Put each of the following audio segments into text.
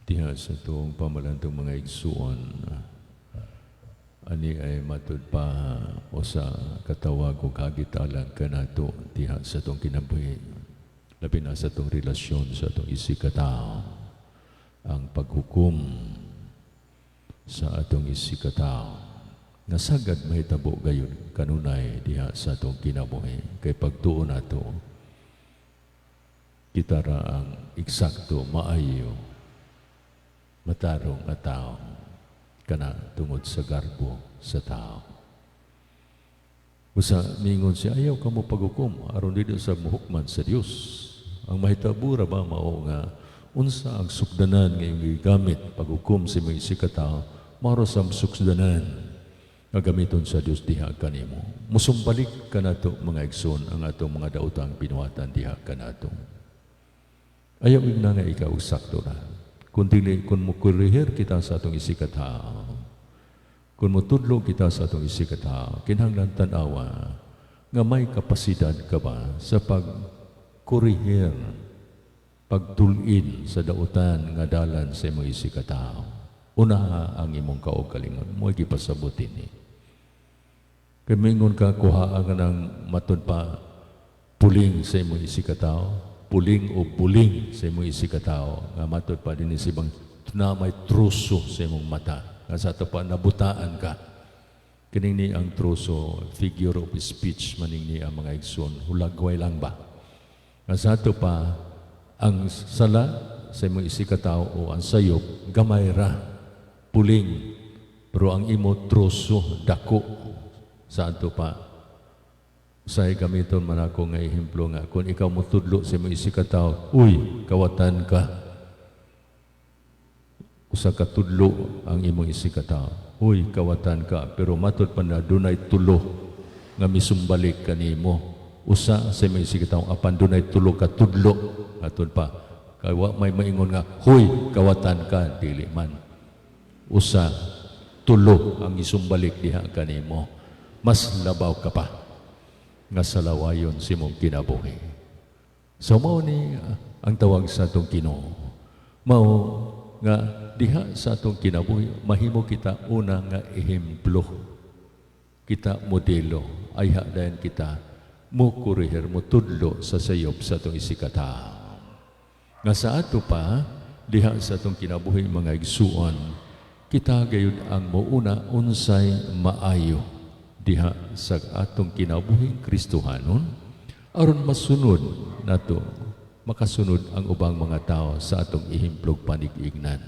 Diha sa atong pamulantong, mga igsuon, ani ay matud pa usa katawag o kagitalan kanato diha sa atong kinabuhi, labi na sa atong relasyon sa atong isigkatawo, ang paghukom sa atong isigkatawo nga sagad mahitabo gayon kanunay diha sa atong kinabuhi, kay pagtuo nato kita ra ang eksakto, maayo, matarong nga tao, kana tungod sa garbo sa tao. Usa mingon siya, "Ayaw ka mo paghukom aron dili sa muhukman sa Dios." Ang mahitabo ra ba mao nga unsa ang sukdanan nga imong gigamit paghukom sa imong isigkatawo, mao ra sa sukdanan nga gamiton sa Dios diha kanimo. Musumbalik kanato, mga igsoon, ang atong mga daotang binuhatan diha kanato. Ayaw ingna nga ikaw sakto na. Kung dili, kung mukurihir kita sa atong isigkatawo, kung mutudlo kita sa atong isigkatawo, kinahanglan tanawa nga may kapasidad ka ba sa pagkurihir, pagtulin sa dautan nga dalan sa imong isigkatawo. Unaha ang imong kaugalingon, mo gipasabot ni. Kay mingon ka, kuha ka ng matud pa puling sa imong isigkatawo, puling o buling sa imong isigkatawo, nga matud pa din si bang na may truso sa imong mata, nga sa ato pa nabutaan ka. Kining ni ang truso, figure of speech maning ni ang mga igsoon, hulagway lang ba. Nga sa ato pa, ang sala sa imong isigkatawo o ang sayop, gamay ra, puling, pero ang imo troso, dako. Sa ato pa, say gamiton man ako nga ehemplo nga kung ikaw motudlo sa imong isigkatawo, "Uy, kawatan ka." Usa ka tudlo ang imong isigkatawo. "Uy, kawatan ka," pero matud pa na dunay tulo nga misumbalik kanimo. Usa sa imong isigkatawo apan dunay tulo ka tudlo. Matud pa kay wa may maingon nga, "Huy, kawatan ka," dili man. Usa, tulo ang isumbalik diha kanimo. Mas labaw ka pa nga salawayon sa imong kinabuhi. So mao ni ang tawag sa atong Ginoo. Mao nga diha sa atong kinabuhi mahimo kita una nga ehemplo. Kita modelo ayha dayon kita mo kurihir, mo tudlo sa sayop sa atong isigkatawo. Nga sa ato pa diha sa atong kinabuhi, mga igsuon, kita gayud ang muuna unsay maayo diha sa atong kinabuhing Kristohanon aron masunod nato, makasunod ang ubang mga tao sa atong ehemplog panig-ignan.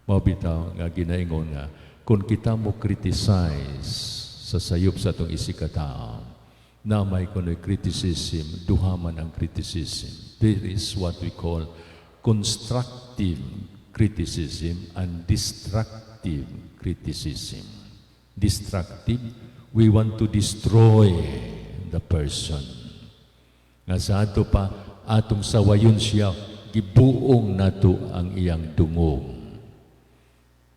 Mao bitaw nga ginaingon nga kung kita mo criticize sa sayop sa atong isigkatawo, na may kunoy criticism, duha man ang criticism. There is what we call constructive criticism and destructive criticism. Destructive, we want to destroy the person. Nga sa ato pa, atong sawayon siya, gibuong nato ang iyang dungog.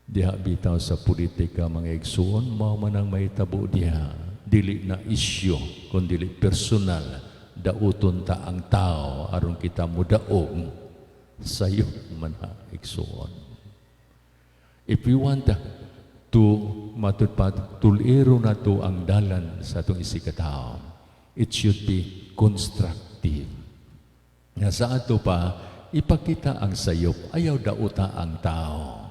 Diha bitaw sa politika, mga igsuon, mao man ang mahitabo diha. Dili na isyu, kun dili personal, dauton ta ang tao aron kita mudaog, sayop man ha, igsuon. If we want to matud pa tuliro nato ang dalan sa atong isigkatawo, it should be constructive. Nga sa ato pa, ipakita ang sayop, ayaw dauta ang tao.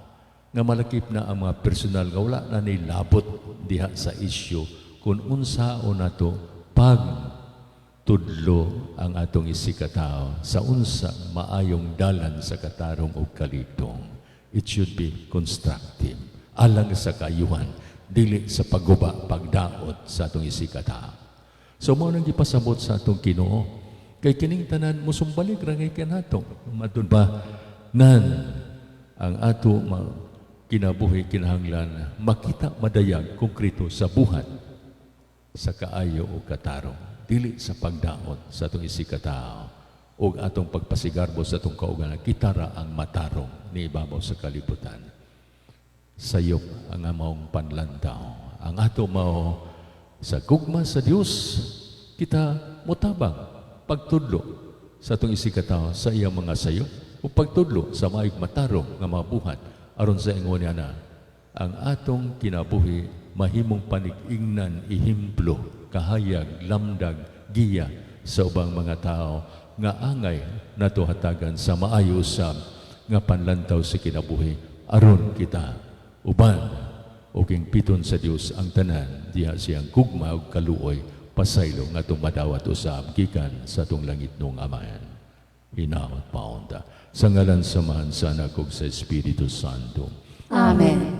Nga malakip na ang mga personal nga wala na nilabot diha sa isyu kung unsaon nato pag tudlo ang atong isigkatawo sa unsa maayong dalan sa katarong ug kaligtong. It should be constructive. Alang sa kaayuhan, dili sa pagguba, pagdaot sa atong isigkatawo. So mao nang gipasabot sa atong Ginoo. Kay kining tanan musumbalik ra kay kanato. Matud ba nan ang ato kinabuhi kinahanglan makita, madayag konkreto sa buhat sa kaayo o katarong, dili sa pagdaot sa atong isigkatawo o atong pagpasigarbo sa atong kaugalingon, kita ra ang matarong ni ibabaw sa kalibutan. Sayop ang among panlantaw. Ang ato mao sa gugma sa Dios kita motabang pagtudlo sa atong isigkatawo sa iyang mga sayop. Ug pagtudlo sa maayong matarong nga mabuhat aron sa ingon niya na ang atong kinabuhi mahimong panig-ingnan, ehemplo, kahayag, lamdag, giya sa ubang mga tao nga angay nato hatagan sa maayo usab nga panlantaw sa kinabuhi aron kita uban ug hingpiton sa Dios ang tanan diha siyang gugma ug kaluoy pasaylo nga atong madawat usab gikan sa atong langitnong Amahan. Hinaot paunta. Sa ngalan sa Amahan, sa Anak ug sa Espiritu Santo. Amen.